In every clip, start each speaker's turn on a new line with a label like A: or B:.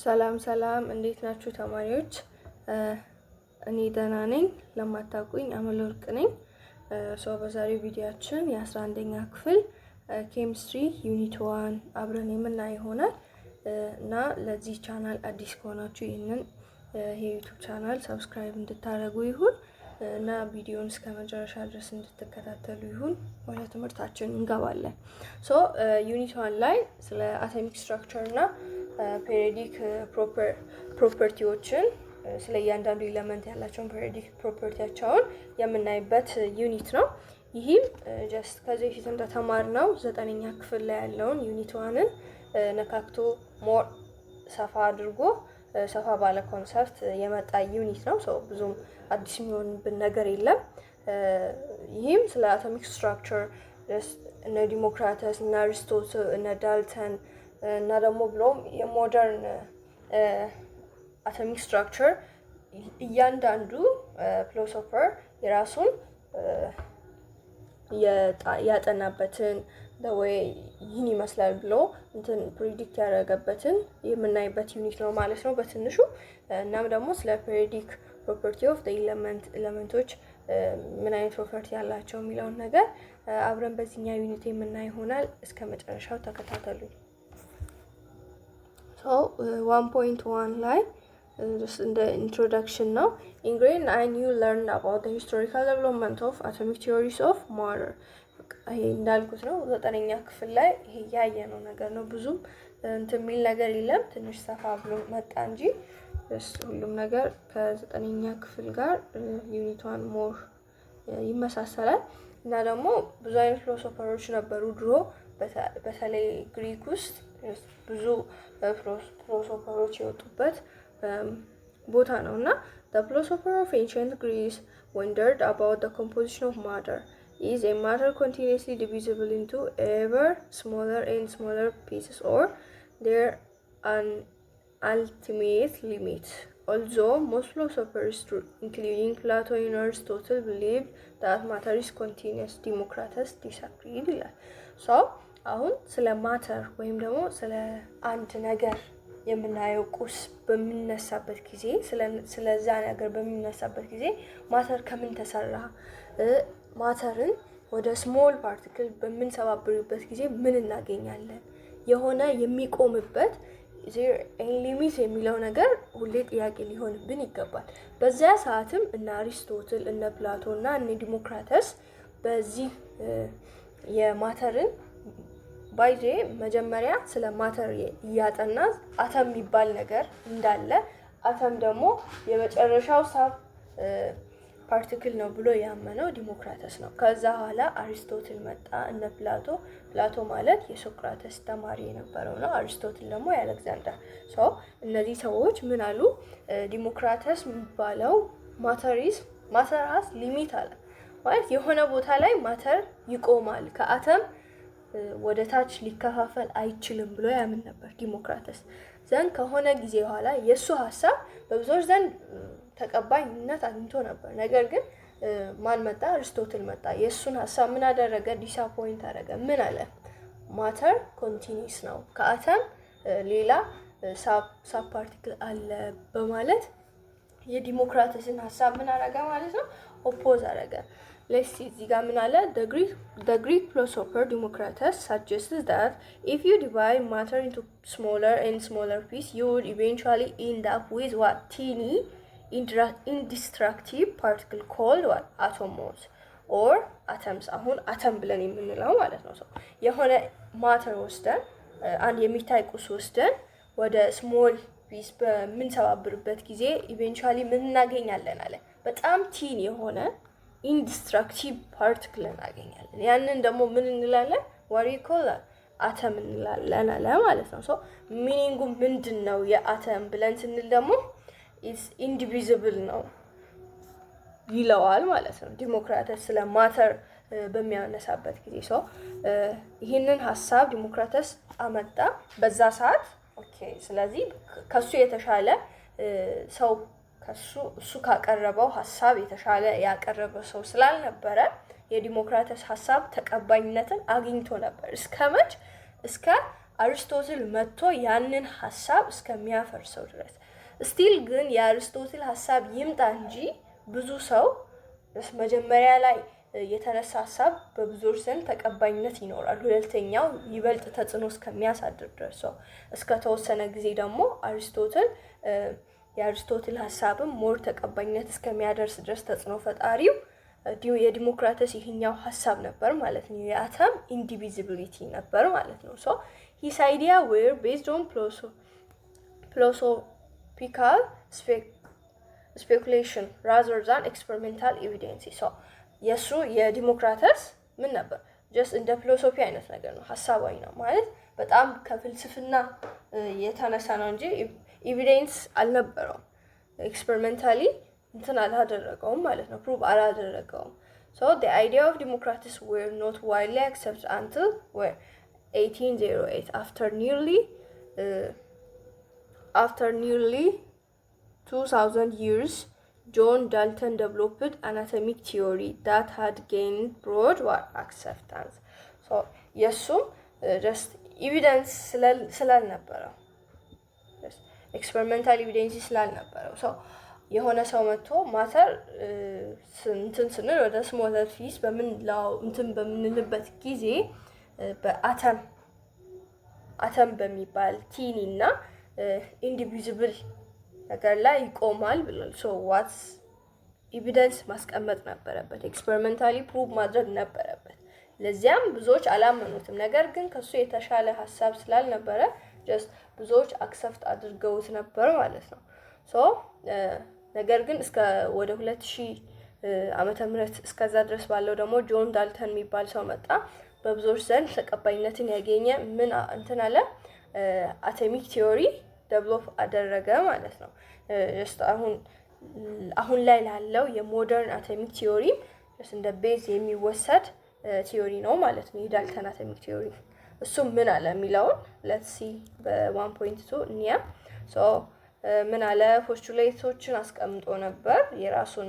A: ሰላም ሰላም፣ እንዴት ናችሁ ተማሪዎች? እኔ ደህና ነኝ። ለማታውቁኝ አመለወርቅ ነኝ። So በዛሬው ቪዲዮአችን የ11ኛ ክፍል chemistry unit 1 አብረን የምናይ ይሆናል። እና ለዚህ ቻናል አዲስ ከሆናችሁ ይህንን የ YouTube channel subscribe እንድታደርጉ ይሁን እና ቪዲዮን እስከ መጨረሻ ድረስ እንድትከታተሉ ይሁን። ወደ ትምህርታችን እንገባለን። So unit 1 ላይ ስለ atomic structure እና periodic property ዎችን፣ ስለ እያንዳንዱ element ያላቸውን periodic property ያቸውን የምናይበት unit ነው። ይህም just ከዚህ በፊት እንደተማርነው ዘጠነኛ ክፍል ላይ ያለውን unit 1 ን ነካክቶ more ሰፋ አድርጎ፣ ሰፋ ባለ concept የመጣ unit ነው። So ብዙም አዲስ የሚሆንብን ነገር የለም። ይህም ስለ atomic structure እነ ዲሞክራተስ፣ እነ አሪስቶትል፣ እነ ዳልተን እና ደግሞ ብሎም የ modern atomic structure እያንዳንዱ philosopher የራሱን ያጠናበትን ወይ ይህን ይመስላል ብሎ እንትን predict ያደረገበትን የምናይበት unit ነው ማለት ነው በትንሹ። እናም ደግሞ ስለ periodic property of element፣ element ኦች ምን አይነት property ያላቸው የሚለውን ነገር አብረን በዚህኛው unit የምናይ ይሆናል። እስከ መጨረሻው ተከታተሉኝ። So 1.1 ላይ እንደ introduction ነው። In grade 9 you learn about the historical development of atomic theories of matter። ይሄ እንዳልኩት ነው፣ ዘጠነኛ ክፍል ላይ ይሄ ያየነው ነገር ነው። ብዙም እንትን የሚል ነገር የለም። ትንሽ ሰፋ ብሎ መጣ እንጂ ሁሉም ነገር ከዘጠነኛ ክፍል ጋር unit 1 more ይመሳሰላል። እና ደግሞ ብዙ አይነት philosopher ኦች ነበሩ ድሮ፣ በተለይ ግሪክ ውስጥ ብዙ philosopher ኦች የወጡበት ቦታ ነው። እና the philosopher of ancient Greece wondered about the composition of matter. Is a matter continuously divisible into ever smaller and smaller pieces or there an ultimate limit? Although most philosophers, including Plato and Aristotle, believed that matter is continuous, Democritus disagreed ይላል። So አሁን ስለ matter ወይም ደግሞ ስለ አንድ ነገር የምናየው ቁስ በሚነሳበት ጊዜ፣ ስለዛ ነገር በሚነሳበት ጊዜ matter ከምን ተሰራ፣ matter ን ወደ small particle በምንሰባብርበት ጊዜ ምን እናገኛለን፣ የሆነ የሚቆምበት limit የሚለው ነገር ሁሌ ጥያቄ ሊሆንብን ይገባል። በዚያ ሰዓትም እነ አሪስቶትል፣ እነ ፕላቶ እና እነ ዲሞክራተስ በዚህ የ matter ን by the way መጀመሪያ ስለ matter እያጠና አተም የሚባል ነገር እንዳለ፣ አተም ደግሞ የመጨረሻው sub particle ነው ብሎ ያመነው ዲሞክራተስ ነው። ከዛ በኋላ አሪስቶትል መጣ፣ እነ ፕላቶ። ፕላቶ ማለት የሶክራተስ ተማሪ የነበረው ነው። አሪስቶትል ደግሞ የአሌክዛንደር። So እነዚህ ሰዎች ምን አሉ? ዲሞክራተስ የሚባለው matter has limit አለ። ማለት የሆነ ቦታ ላይ matter ይቆማል፣ ከአተም ወደ ታች ሊከፋፈል አይችልም ብሎ ያምን ነበር ዲሞክራተስ። Then ከሆነ ጊዜ በኋላ የእሱ ሀሳብ በብዙዎች ዘንድ ተቀባይነት አግኝቶ ነበር። ነገር ግን ማን መጣ? አሪስቶትል መጣ። የእሱን ሀሳብ ምን አደረገ? Disappoint አደረገ። ምን አለ? Matter continuous ነው፣ ከአተም ሌላ sub particle አለ በማለት የዲሞክራተስን ሀሳብ ምን አደረገ ማለት ነው? Oppose አደረገ። Let's see፣ እዚህ ጋር ምን አለ? The Greek philosopher Democritus suggests that if you divide matter into smaller and smaller pieces, you would eventually end up with what? Tiny indestructible particle called what? Atomos or atoms። አሁን አተም ብለን የምንለው ማለት ነው። So የሆነ matter ወስደን፣ አንድ የሚታይ ቁስ ወስደን ወደ small piece በምንሰባብርበት ጊዜ eventually ምን እናገኛለን አለ? በጣም tiny የሆነ indestructible particle እናገኛለን። ያንን ደግሞ ምን እንላለን? What we call atom እንላለን አለ ማለት ነው። So meaning ኡ ምንድን ነው የአተም ብለን ስንል ደግሞ is indivisible ነው ይለዋል ማለት ነው። ዲሞክራተስ ስለ matter በሚያነሳበት ጊዜ so ይህንን ሀሳብ ዲሞክራተስ አመጣ በዛ ሰዓት። Okay፣ ስለዚህ ከሱ የተሻለ ሰው፣ ከሱ እሱ ካቀረበው ሀሳብ የተሻለ ያቀረበ ሰው ስላልነበረ የዲሞክራተስ ሀሳብ ተቀባይነትን አግኝቶ ነበር። እስከ መች? እስከ አሪስቶትል መጥቶ ያንን ሀሳብ እስከሚያፈርሰው ድረስ። Still ግን የአሪስቶትል ሀሳብ ይምጣ እንጂ ብዙ ሰው መጀመሪያ ላይ የተነሳ ሀሳብ በብዙዎች ዘንድ ተቀባይነት ይኖራል። ሁለተኛው ይበልጥ ተጽዕኖ እስከሚያሳድር ድረስ እስከ ተወሰነ ጊዜ ደግሞ አሪስቶትል የአሪስቶትል ሀሳብም more ተቀባይነት እስከሚያደርስ ድረስ ተጽዕኖ ፈጣሪው የዲሞክራተስ ይህኛው ሀሳብ ነበር ማለት ነው። የ atom indivisibility ነበር ማለት ነው። So his idea were based on philosophical speculation rather than experimental evidence። So የእሱ የዲሞክራተስ ምን ነበር? Just እንደ philosophy አይነት ነገር ነው፣ ሀሳባዊ ነው ማለት በጣም ከፍልስፍና የተነሳ ነው እንጂ evidence አልነበረውም። Experimentally እንትን አላደረገውም ማለት ነው፣ prove አላደረገውም። So the idea of Democritus were not widely accepted until were 1808, after nearly 2000 years, John Dalton developed an atomic theory that had gained broad acceptance. So የእሱም just evidence ስላልነበረው፣ experimental evidence ስላልነበረው፣ so የሆነ ሰው መጥቶ matter እንትን ስንል ወደ smaller piece በምንላው እንትን በምንልበት ጊዜ በ atom በሚባል tiny እና indivisible ነገር ላይ ይቆማል ብሏል። So what's evidence ማስቀመጥ ነበረበት፣ experimentally prove ማድረግ ነበረበት። ለዚያም ብዙዎች አላመኑትም። ነገር ግን ከሱ የተሻለ ሀሳብ ስላልነበረ just ብዙዎች accept አድርገውት ነበር ማለት ነው። So ነገር ግን እስከ ወደ 2000 ዓመተ ምህረት እስከዛ ድረስ ባለው ደግሞ ጆን ዳልተን የሚባል ሰው መጣ። በብዙዎች ዘንድ ተቀባይነትን ያገኘ ምን እንትን አለ፣ atomic theory develop አደረገ ማለት ነው። Just አሁን ላይ ላለው የ modern atomic theory እንደ base የሚወሰድ theory ነው ማለት ነው የዳልተን atomic theory። እሱም ምን አለ የሚለውን let's see በ1.2 እንያ። So ምን አለ፣ postulate ኦችን አስቀምጦ ነበር የራሱን።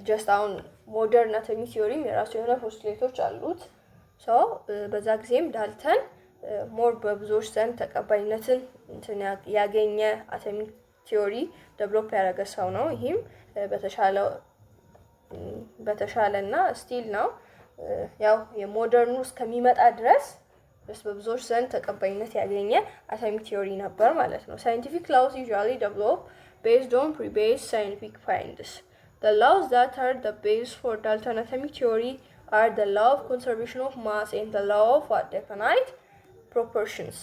A: Just አሁን modern atomic theory ም የራሱ የሆነ postulate ኦች አሉት። So በዛ ጊዜም ዳልተን more በብዙዎች ዘንድ ተቀባይነትን እንትን ያገኘ atomic theory develop ያደረገ ሰው ነው። ይህም በተሻለ እና still ነው ያው የ modern ኑ እስከሚመጣ ድረስ በብዙዎች ዘንድ ተቀባይነት ያገኘ atomic theory ነበር ማለት ነው። Scientific laws usually develop based on previous scientific findings. The laws that are the base for Dalton atomic theory are the law of conservation of mass and the law of what, definite proportions.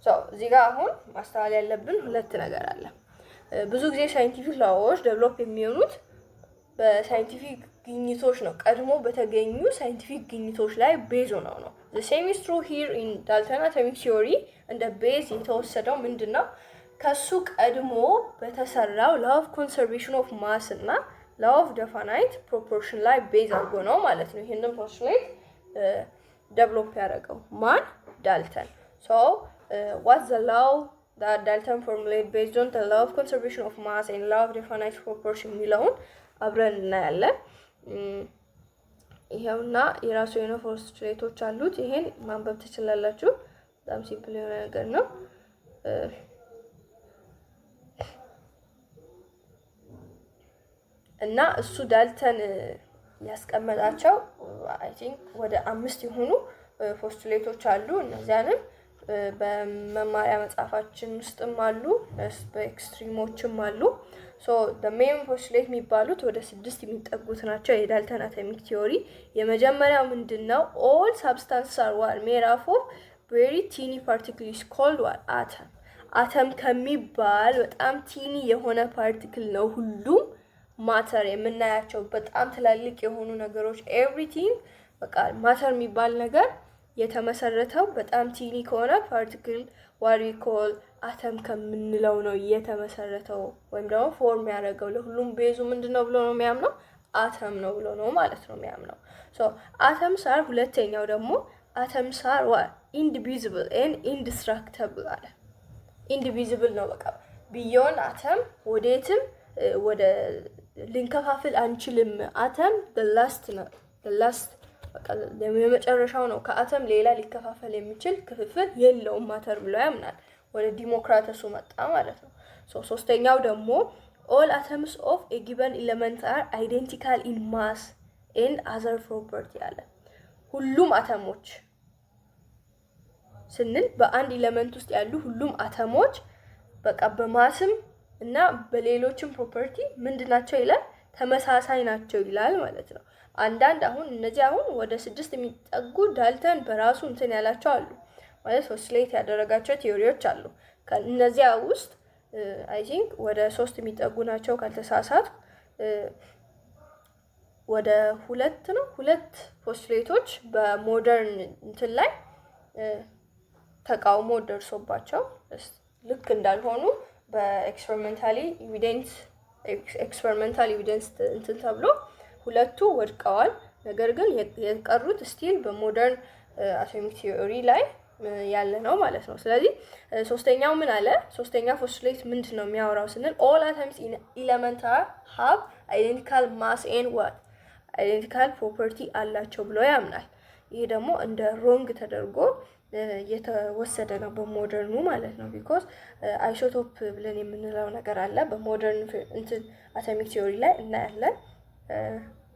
A: So እዚህ ጋር አሁን ማስተዋል ያለብን ሁለት ነገር አለ። ብዙ ጊዜ scientific law ዎች develop የሚሆኑት በ scientific ግኝቶች ነው። ቀድሞ በተገኙ scientific ግኝቶች ላይ base ሆነው ነው። The same is true here in Dalton atomic theory። እንደ base የተወሰደው ምንድን ነው? ከሱ ቀድሞ በተሰራው law of conservation of mass እና law of definite proportion ላይ base አድርጎ ነው ማለት ነው። ይህንን postulate develop ያደረገው ማን? ዳልተን። So what the law that Dalton formulate based on the law of conservation of mass and law of definite proportion የሚለውን አብረን እናያለን። ይኸውና የራሱ የሆነ postulate ኦች አሉት። ይሄን ማንበብ ትችላላችሁ። በጣም simple የሆነ ነገር ነው። እና እሱ ዳልተን ያስቀመጣቸው I think ወደ አምስት የሆኑ postulate ኦች አሉ። እነዚያንም በመማሪያ መጽሐፋችን ውስጥም አሉ፣ በ extreme ኦችም አሉ። So main postulate የሚባሉት ወደ ስድስት የሚጠጉት ናቸው የዳልተን atomic theory። የመጀመሪያው ምንድን ነው? All substance are what, made up of very tiny particles called what, atom። አተም ከሚባል በጣም tiny የሆነ particle ነው ሁሉም matter የምናያቸው በጣም ትላልቅ የሆኑ ነገሮች፣ everything በቃ matter የሚባል ነገር የተመሰረተው በጣም tiny ከሆነ particle what we call atom ከምንለው ነው የተመሰረተው ወይም ደግሞ form ያደረገው። ለሁሉም base ኡ ምንድን ነው ብሎ ነው የሚያምነው? አተም ነው ብሎ ነው ማለት ነው የሚያምነው። So atoms are፣ ሁለተኛው ደግሞ atoms are indivisible and indestructible አለ። Indivisible ነው፣ በቃ beyond atom ወዴትም ወደ ልንከፋፍል አንችልም። አተም last ነው፣ last የመጨረሻው ነው። ከአተም ሌላ ሊከፋፈል የሚችል ክፍፍል የለውም matter ብሎ ያምናል። ወደ ዲሞክራተሱ መጣ ማለት ነው። ሶስተኛው ደግሞ all atoms of a given element are identical in mass and other property አለ። ሁሉም አተሞች ስንል በአንድ element ውስጥ ያሉ ሁሉም አተሞች በቃ በ mass ም እና በሌሎችም property ምንድን ናቸው ይላል፣ ተመሳሳይ ናቸው ይላል ማለት ነው። አንዳንድ አሁን እነዚህ አሁን ወደ ስድስት የሚጠጉ ዳልተን በራሱ እንትን ያላቸው አሉ፣ ማለት postulate ያደረጋቸው theory ዎች አሉ። ከእነዚያ ውስጥ I think ወደ ሶስት የሚጠጉ ናቸው ካልተሳሳትኩ። ወደ ሁለት ነው፣ ሁለት postulate ኦች በ modern እንትን ላይ ተቃውሞ ደርሶባቸው ልክ እንዳልሆኑ በ experimental evidence እንትን ተብሎ ሁለቱ ወድቀዋል። ነገር ግን የቀሩት still በ modern atomic theory ላይ ያለ ነው ማለት ነው። ስለዚህ ሶስተኛው ምን አለ? ሶስተኛ postulate ምንድን ነው የሚያወራው ስንል all atoms in element are have identical mass and what identical property አላቸው ብሎ ያምናል። ይሄ ደግሞ እንደ wrong ተደርጎ የተወሰደ ነው በ modern ኑ ማለት ነው። Because isotope ብለን የምንለው ነገር አለ፣ በ modern እንትን atomic theory ላይ እናያለን።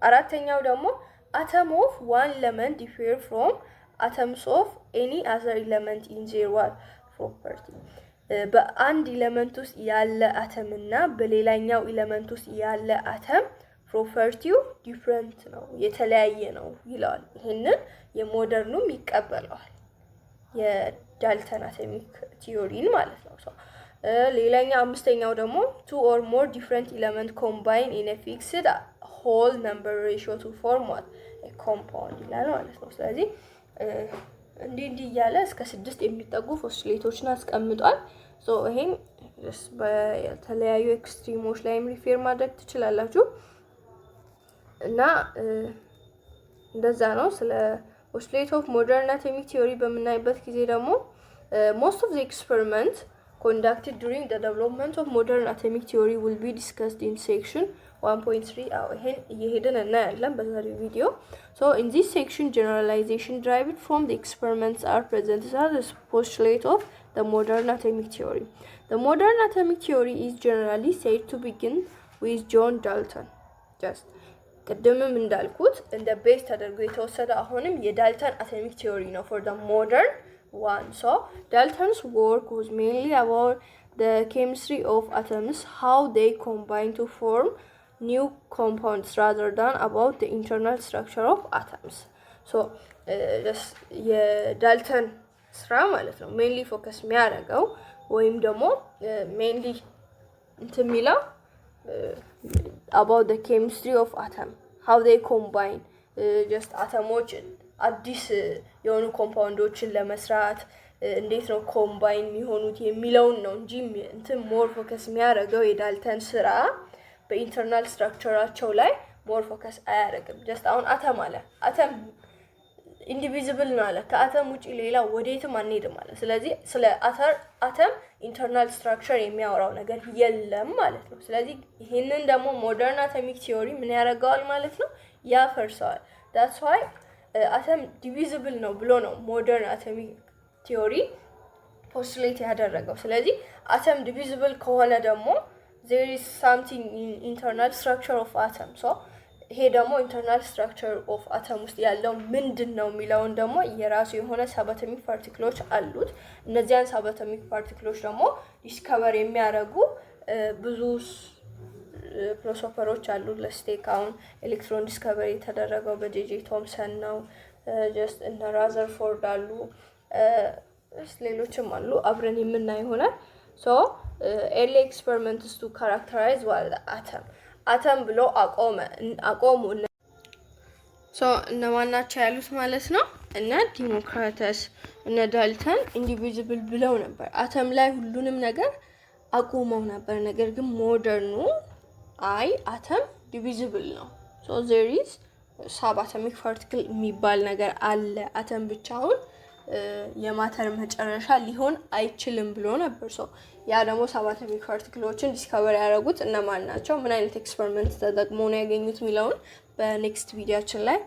A: አራተኛው ደግሞ atom of one element differ from atoms of any other element in their what property። በአንድ element ውስጥ ያለ አተም እና በሌላኛው element ውስጥ ያለ atom property ው different ነው፣ የተለያየ ነው ይለዋል። ይሄንን የ modern ኑም ይቀበለዋል፣ የዳልተን atomic theory ን ማለት ነው። ሌላኛው አምስተኛው ደግሞ two or more different element combine in fixed whole number ratio to form what compound ይላል ማለት ነው። ስለዚህ እንዲህ እንዲህ እያለ እስከ ስድስት የሚጠጉ postulate ኦችን አስቀምጧል። ይሄን በተለያዩ extreme ኦች ላይም refer ማድረግ ትችላላችሁ እና እንደዛ ነው። ስለ postulate of modern atomic theory በምናይበት ጊዜ ደግሞ most of the experiment conducted during the development of modern atomic theory will be discussed in section 1.3። አዎ፣ ይሄን እየሄድን እናያለን በዛሬው ቪዲዮ። So in this section, generalization derived from the experiments are presented as postulate of the modern atomic theory. The modern atomic theory is generally said to begin with John Dalton. Just ቅድምም እንዳልኩት እንደ base ተደርጎ የተወሰደ አሁንም የዳልተን atomic theory ነው for the modern one. So Dalton's work was mainly about the chemistry of atoms, how they combine to form new compounds, rather than about the internal structure of atoms. So የዳልተን ስራ ማለት ነው mainly focus የሚያደርገው ወይም ደግሞ mainly እንትን የሚለው about the chemistry of atom, how they combine, just አተሞች አዲስ የሆኑ compound ኦችን ለመስራት እንዴት ነው combine የሚሆኑት የሚለውን ነው እንጂ እንትን more focus የሚያደርገው የዳልተን ስራ በ internal structure ኣቸው ላይ more focus አያደርግም። Just አሁን አተም አለ፣ atom indivisible ነው አለ። ከአተም ውጪ ሌላ ወዴትም አንሄድም አለ። ስለዚህ ስለ atom internal structure የሚያወራው ነገር የለም ማለት ነው። ስለዚህ ይህንን ደግሞ modern atomic theory ምን ያደርገዋል ማለት ነው? ያፈርሰዋል። That's why atom divisible ነው ብሎ ነው modern atomic theory postulate ያደረገው። ስለዚህ atom divisible ከሆነ ደግሞ there is something internal structure of atom። So ይሄ ደግሞ internal structure of atom ውስጥ ያለው ምንድን ነው የሚለውን ደግሞ የራሱ የሆነ subatomic particle ኦች አሉት። እነዚያን subatomic particle ኦች ደግሞ discover የሚያደርጉ ብዙ philosopher ኦች አሉ። Let's take አሁን electron discovery የተደረገው በጄጄ ቶምሰን ነው። Just እነ ራዘርፎርድ አሉ፣ ሌሎችም አሉ። አብረን የምናይ ይሆናል። So early experiments to characterize atom atom ብሎ አቆመ አቆሙ። So እነማን ናቸው ያሉት ማለት ነው? እነ ዲሞክራተስ እነ ዳልተን indivisible ብለው ነበር። አተም ላይ ሁሉንም ነገር አቁመው ነበር። ነገር ግን modern ኑ አይ atom divisible ነው፣ so there is subatomic particle የሚባል ነገር አለ፣ አተም ብቻውን የ matter መጨረሻ ሊሆን አይችልም ብሎ ነበር። So ያ ደግሞ subatomic particle ኦችን discover ያደረጉት እነማን ናቸው፣ ምን አይነት experiment ተጠቅሞ ነው ያገኙት የሚለውን በ next ቪዲዮአችን ላይ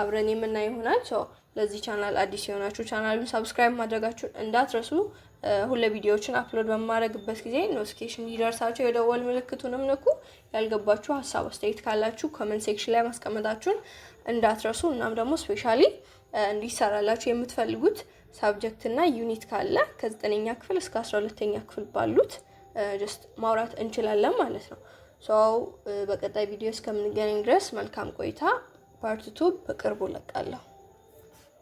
A: አብረን የምናይ ይሆናል። So ለዚህ ቻናል አዲስ የሆናችሁ ቻናሉን subscribe ማድረጋችሁን እንዳትረሱ። ሁሌ ቪዲዮዎችን upload በማድረግበት ጊዜ notification እንዲደርሳችሁ የደወል ምልክቱንም ንኩ። ያልገባችሁ ሀሳብ አስተያየት ካላችሁ comment section ላይ ማስቀመጣችሁን እንዳትረሱ። እናም ደግሞ specially እንዲሰራላችሁ የምትፈልጉት subject እና unit ካለ ከ9ኛ ክፍል እስከ 12ኛ ክፍል ባሉት just ማውራት እንችላለን ማለት ነው። So በቀጣይ ቪዲዮ እስከምንገናኝ ድረስ መልካም ቆይታ። Part 2 በቅርቡ እለቃለሁ።